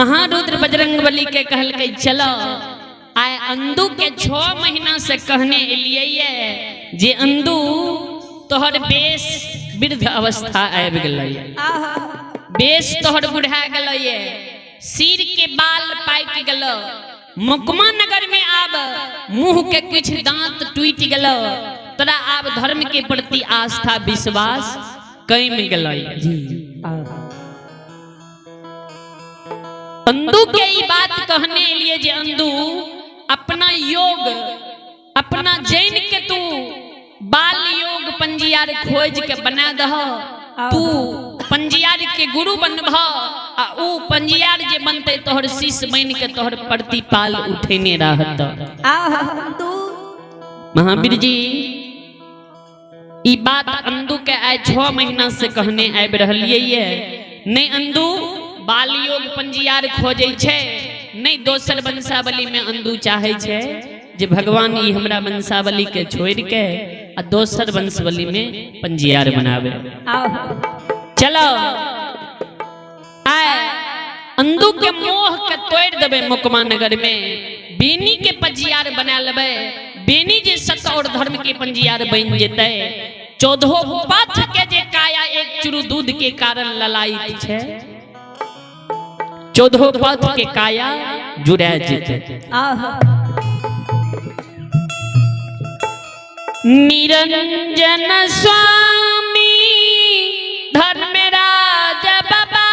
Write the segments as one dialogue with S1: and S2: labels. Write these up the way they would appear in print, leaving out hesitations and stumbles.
S1: महारुद्र बजरंग बली के कहलकै चलो आइ अंदू के 6 महीना से कहने एलियै ये जे अंदू तोहर बेस वृद्ध अवस्था आबि गेलै, बेस तोहर बुढ़ा गेलै ये, सिर के बाल पाकि गेलो, मुकमा नगर में आब मुंह के कुछ दांत टूटि गेलो, तोरा आब धर्म के प्रति आस्था विश्वास कम गेलै। अंदू के ई बात कहने लिए जे अंदू अपना योग अपना जैन के तू बाल योग पंजियार खोज के बना दह, तू पंजियार के गुरु बनबह आ ऊ पंजियार जे बनते तोहर शिष्य बन के तोहर प्रतिपाल उठेने रहत। महावीर जी ई बात अंदू के आइ 6 महीना से कहने आबि रहलियै ये, नहि अंदू बाल योग पंजियार खोजै छै, नहि दोसर वंशावली में अंदू चाहै छै जे भगवान ई हमरा वंशावली के छोड़ि के आ दोसर वंशावली में पंजियार बनावे। चलो आय अंदू के मोह के तोड़ देबै मुकमा नगर में, बेनी के पंजियार बना लेबै, बेनी जे सत्य और धर्म के पंजियार बन जेतै। 14 पथ के जे काया एक चुरू दूध के कारण ललायित छै, 14 पथ के काया जुड़ा जेतै। निरंजन स्वामी धर्मराज बाबा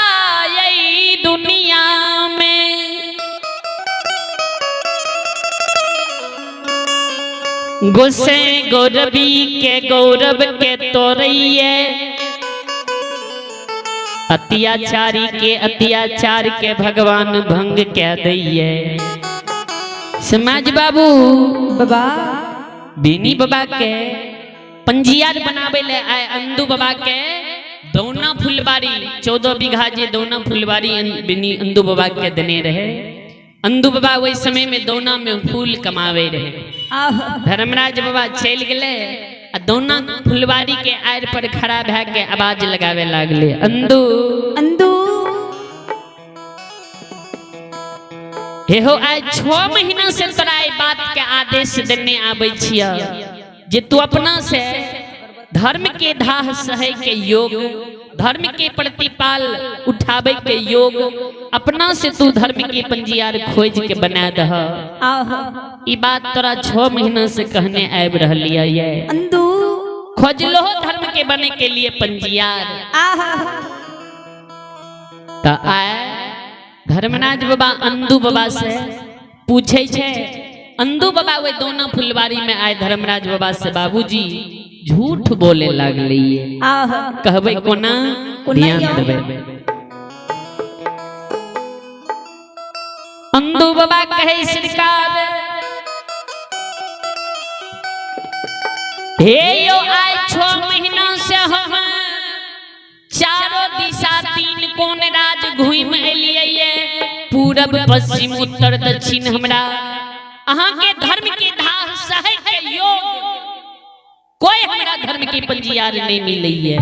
S1: यही दुनिया में, गुस्से गौरवी के गौरव के तोड़िए, अत्याचारी के अत्याचार के भगवान भंग कह दैये। समाज बाबू
S2: बाबा
S1: बेनी बाबा के पंजियार बनावे ले आए अंदू बाबा के दौना फुलबारी 14 बीघा जे दौना फुलबारी बेनी अंदू बाबा के देने रहे। अंदू बाबा वही समय में दौना में फूल कमावे रहे। धर्मराज बाबा चल गए आ दौना फुलबारी के आड़ पर खड़ा भए के आवाज लगावे लागले, अंदू
S2: अंदू
S1: हे हो आइ 6 महीना से तोरा ई बात के आदेश देने आबै छिय जे तू अपना से धर्म के धाह सहे के योग, धर्म के प्रतिपाल उठावे के योग, अपना से तू धर्म के पंजियार खोज के बना दह। ई बात तोरा 6 महीना से कहने आबि रहलिय ये।
S2: अंदू
S1: खोजलो धर्म के बने के लिए पंजियार। त आए धर्मराज बाबा अंदू बाबा से पूछे छे, अंदू बाबा वही दोनों फुलवारी में आए धर्मराज बाबा से, बाबूजी झूठ बोले लगले। कहबे कोना ध्यान देबे। अंदू बाबा कहे सरकार हे यो आए 6 महीना से हम चारों दिशा 3 कोण राज घूम एलियै, पूरब पश्चिम उत्तर दक्षिण, हमरा अहाँ के धर्म के धाह सहे के योग कोई हमरा धर्म के पंजियार नहीं मिलैये।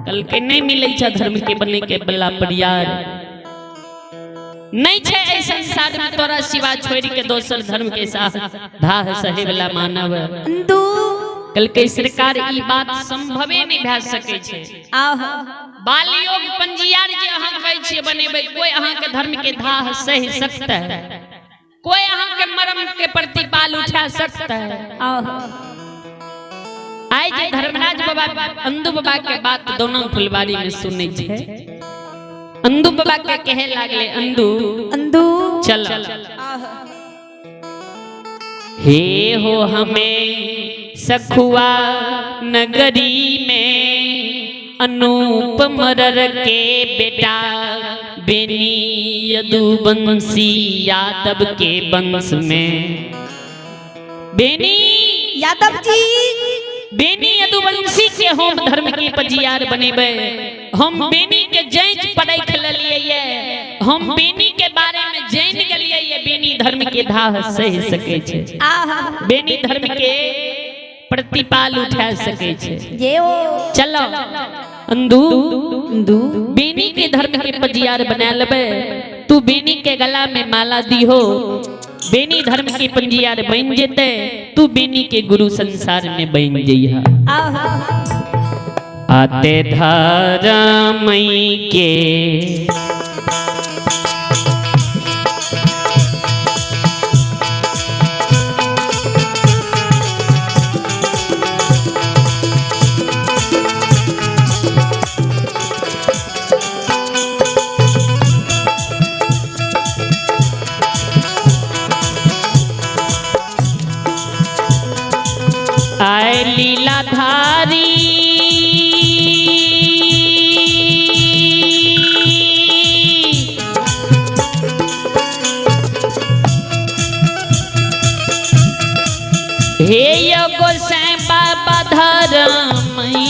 S1: कल के नहीं मिलै छै धर्म के बने के बला परियार नहीं छै एहि संसार में तोरा सिवा छोड़ के दोसर धर्म के साथ धाह सहे वाला मानव। कल के सरकार ई बात संभवे नहीं भए सकै छै। बाल योग पंजियार जे अहाँ कहै छियै बनेबै, कोई अहाँ के धर्म के धाह सहि सकता है? कोई अहाँ के मरम के प्रतिपाल उठा सकता है? आइ जे धर्मराज बाबा अंदू बाबा के बात दोनों फुलवारी में सुनै छै, अंदू बाबा के कहे लागले, अंदू
S2: अंदू
S1: चल हे हो हमें सखुआ नगरी में अनूप मरर के बेटा बेनी यदुवंशी यादव के वंश में। बेनी
S2: यादव जी
S1: बेनी यदुवंशी के हम धर्म के पजियार बनेबे, हम बेनी के जांच परख लेलिए ये, हम बेनी के बारे में जान गेलिए ये, बेनी धर्म के धाह सहि सकै छै, बेनी धर्म के प्रतिपाल उठा सकै छै।
S2: जे ओ
S1: चलो अंदू
S2: अंदू
S1: बेनी के धर्म के पजियार बना लेबे, तू बेनी के गला में माला दीहो, बेनी धर्म के पंजियार बन जेते, तू बेनी के गुरु संसार में बन जइहा।
S2: आहा
S1: आते धर्म के आए लीलाधारी हे यो गोसाई बाबा धर्मई।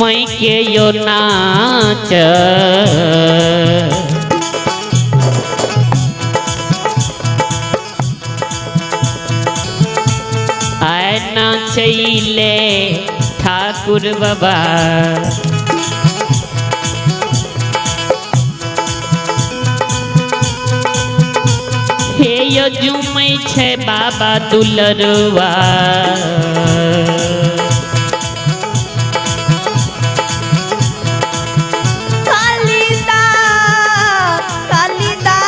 S1: मई के यो नाच आए नाचैले ठाकुर बाबा। हे यो झूमै छै बाबा दुलरुआ।
S2: कालिदा कालिदा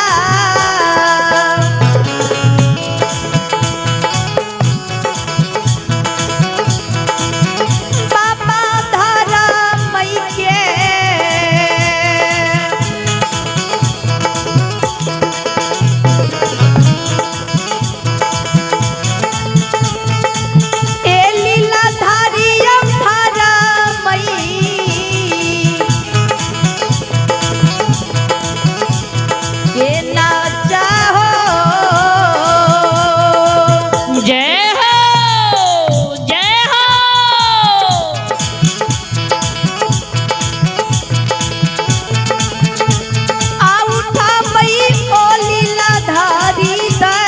S2: बाबा धर्म के ए लीलाधारी धर्मई के नाचा हो।
S1: जय हो जय हो।
S2: आउठा मई ओ लीलाधारी दे।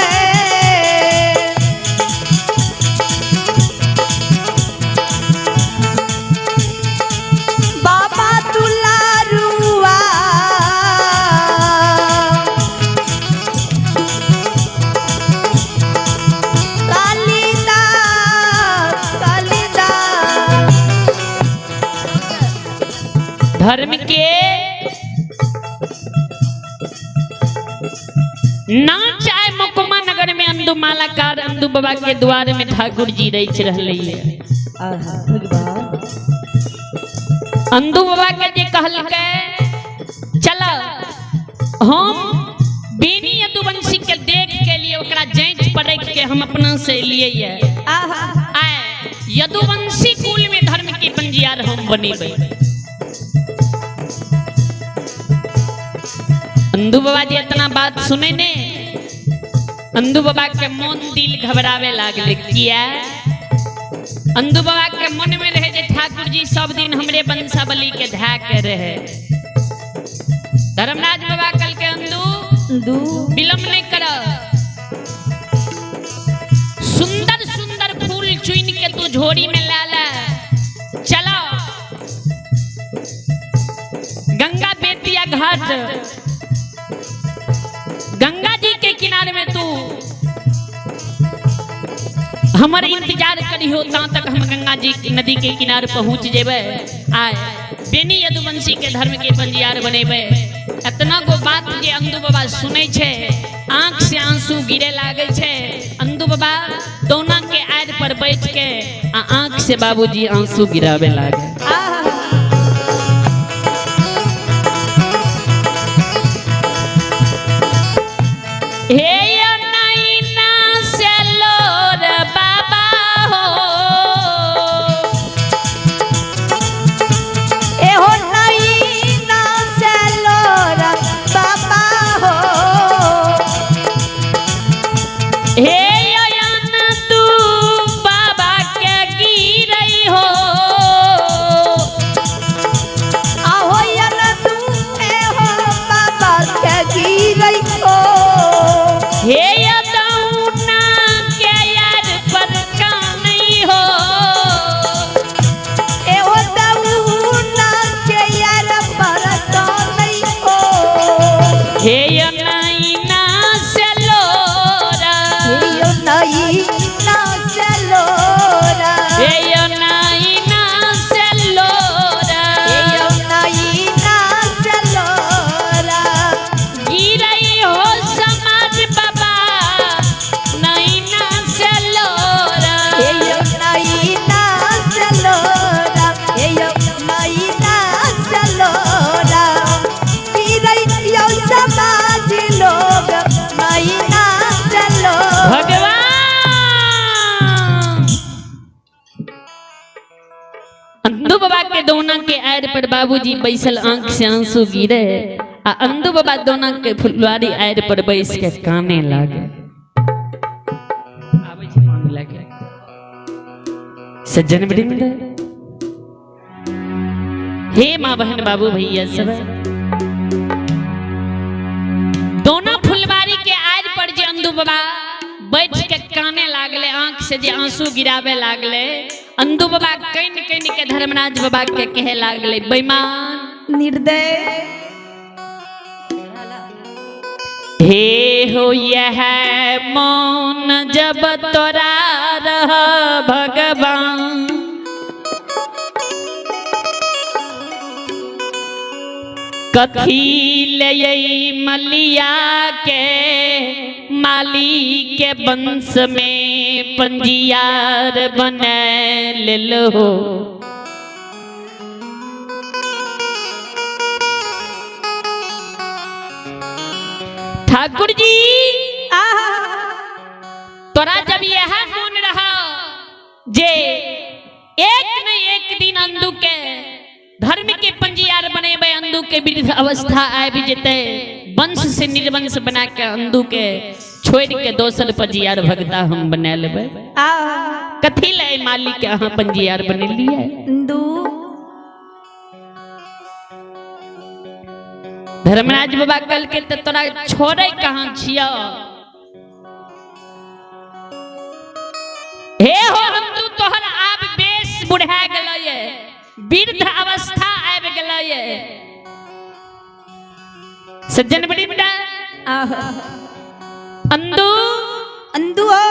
S2: बाबा दुलारुआ कालिदास कालिदास
S1: धर्म के ना चाहे मकुमा नगर में अंदु मालाकार अंदु बाबा के द्वार में ठाकुर जी रच रहले है।
S2: आहा भगवान
S1: अंदु बाबा के जे कहलकै चल हम बेनी यदुवंशी के देख के लिए ओकरा जांच परख के हम अपना से लिए है।
S2: आहा
S1: आए यदुवंशी कुल में धर्म के पंजियार हम बनेबै। अंदु बाबा जी इतना बात सुने ने अंदु बाबा के मन दिल घबरावे लागले। किया अंदु बाबा के मन में रहे जे ठाकुर जी सब दिन हमरे वंशावली के धा के रहे। धर्मराज बाबा कल के अंदु
S2: दू
S1: विलंब नहीं कर, सुंदर सुंदर फूल चुन के तू झोरी में ला ला, चलो गंगा बेतिया घाट गंगा जी के किनारे में तू हमर इंतजार करियो, ता तक हम गंगा जी नदी के किनारे पहुंच जेबै। आए बेनी यदुवंशी के धर्म के पंजियार बनेबै। इतना गो बात जे अंदु बाबा सुनै छै, आंख से आंसू गिरे लागै छै। अंदु बाबा दोना के आड़ पर बैठ के आ आंख से बाबूजी आंसू गिरावे लागे।
S2: आहा
S1: हे यो नैना से लोर बाबा हो,
S2: एहो नैना से लोरा बाबा हो।
S1: हे यो तू बाबा के गिरई हो। पर बाबूजी बैसल आंख से आंसू गिरे आ अंदू बाबा दोना के फुलवारी आड़ पर बैस के काने लागे। आबै छै पानी लागे। सज्जन वृंद, हे माँ बहन बाबू भैया सब, दोनों फुलवारी के आड़ पर जे अंदू बाबा बैठ के काने लागले, आंख से जे आंसू गिरावे लागले, अंदू बाबा कन कन के धर्मराज बाबा के कहे लागले, बेईमान
S2: निर्दय।
S1: हे हो यह मौन जब तोरा रह भगवान, कथी ले मलिया के माली के वंश में पंजियार बना लेल हो। ठाकुर जी
S2: आहा
S1: तोरा जब यह मोन रहा जे एक न एक दिन अंदू के धर्म के पंजियार बनेबै, अंदू के वृद्ध अवस्था आबि जेतै, वंश से निर्वंश बना के अंदू के छोड़ के दोसर पंजियार भगता हम बना लेबै।
S2: आहा
S1: कथी ले मालिक के अहाँ पंजियार बनेलियै?
S2: अंदू
S1: धर्मराज बाबा कल के तऽ तोरा छोड़े कहाँ छियौ? हे हो अंदू, तोहर आब बेस बुढ़ा गेलै, वृद्ध अवस्था आबि गेलै। सज्जन वृंद,
S2: आहा
S1: अंदू
S2: अंदू हो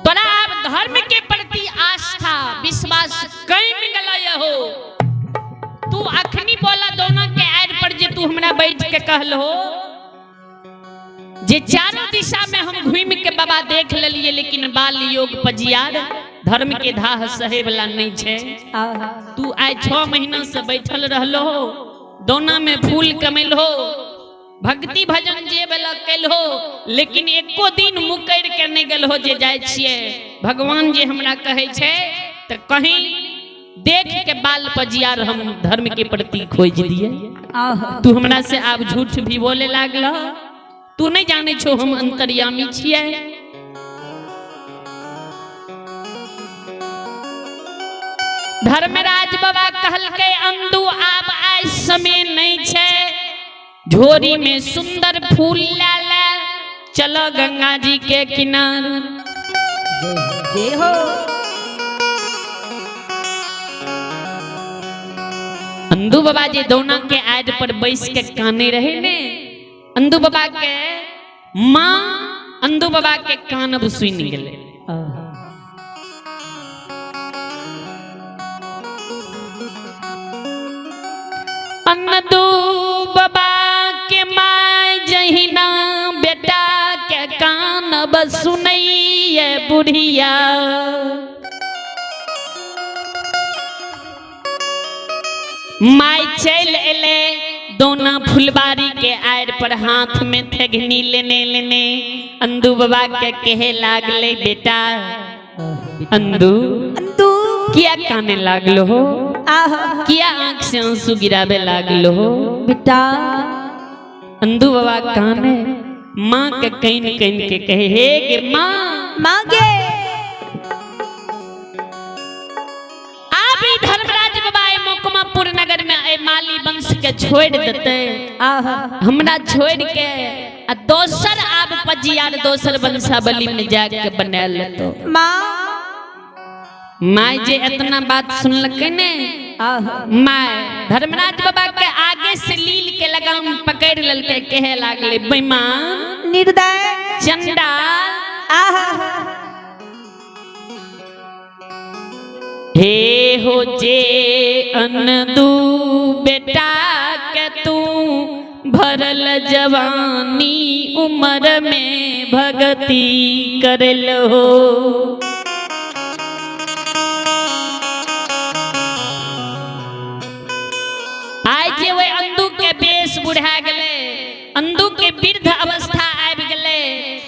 S1: तोरा आब धर्म के प्रति आस्था विश्वास कम गेलै हो। तू अखनी बोला दोनों के आड़ पर जे तू हमरा बैठ के कहल हो जे चारों दिशा में हम घूम के बाबा देख लेलिए, लेकिन बाल योग पजियार धर्म के धाह सहे वाला नहीं छे।
S2: आहा
S1: तू आइ 6 महीना से बैठल रहलो हो, दोना में फूल कमेल हो, भक्ति भजन जे बेला कैल हो, लेकिन एको दिन मुकरि के नहीं गेल हो जे जाइ छियै भगवान जे हमरा कहै छै तऽ कहीं देख के बाल पजियार हम धर्म के प्रति खोज दिए।
S2: आहा
S1: तू हमरा से आब झूठ भी बोले लागल, तू नहीं जाने छो हम अंतर्यामी छियै। धर्मराज बाबा कहलकै अंदू आब आइ समय नहीं छै, झोरी में सुंदर फूल ला ला चलो गंगा जी के किनार।
S2: जय हो।
S1: अंदू बाबा जे दौना के आड़ पर बैस के काने रहे ने, अंदू बाबा के माँ अंदू बाबा के कानब सुनि गेलै।
S2: आहा
S1: अंदू बाबा के माय जहिना बेटा के कानब सुनैये बुढ़िया, माय चलि एलै दोना फुलबारी के आड़ पर हाथ में थेघनी लेने लेने अंदू बाबा के कहे लागले, बेटा अंदू
S2: अंदू
S1: किया काने लागलो हो?
S2: आहा
S1: किया आंख से आंसू गिरावे लागलो हो?
S2: बेटा
S1: अंदू बाबा काने माँ के can can के कहे, हे गे माँ,
S2: मांगे
S1: आब ई धर्मराज बाबा ए मोकमापुर नगर में ए माली वंश के छोड़ देते,
S2: आहा
S1: हमरा छोड़ के आ दोसर आब पजियार दोसर वंशावली में जाके बना लेतो।
S2: माँ
S1: माय जे इतना बात सुनलकै ने,
S2: आहा
S1: my Dharmaraj बाबा के आगे से लील के लगाम पकड़ लेलकै, कहे लागले, बेईमान
S2: निर्दय
S1: चंडाल,
S2: आहा
S1: हे हो जे अनदू बेटा के तू भरल जवानी उम्र में भक्ति करल हो। आइ जे ओहि अंदू के बेस बुढ़ा गेलै, अंदू के वृद्ध अवस्था आबि गेलै,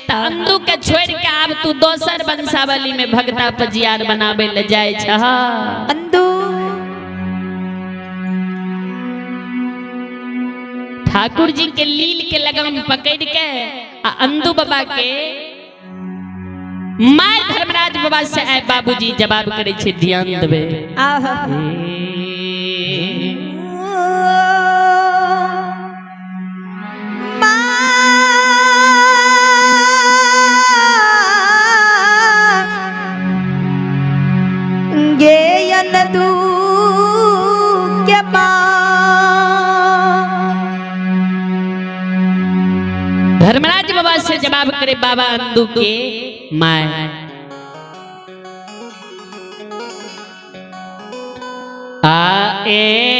S1: तऽ अंदू के छोड़ के आब तू दोसर वंशावली में भगता पजियार बनाबे ले जाइ छह।
S2: अंदू
S1: ठाकुर जी के लील के लगाम पकड़ के आ अंदू बाबा के माय धर्मराज बाबा से आए बाबूजी जवाब करे छे, ध्यान देबे।
S2: आहा। गेयन दू के माँ।
S1: धर्मराज बाबा से जवाब करे बाबा अंदू के my. आ ए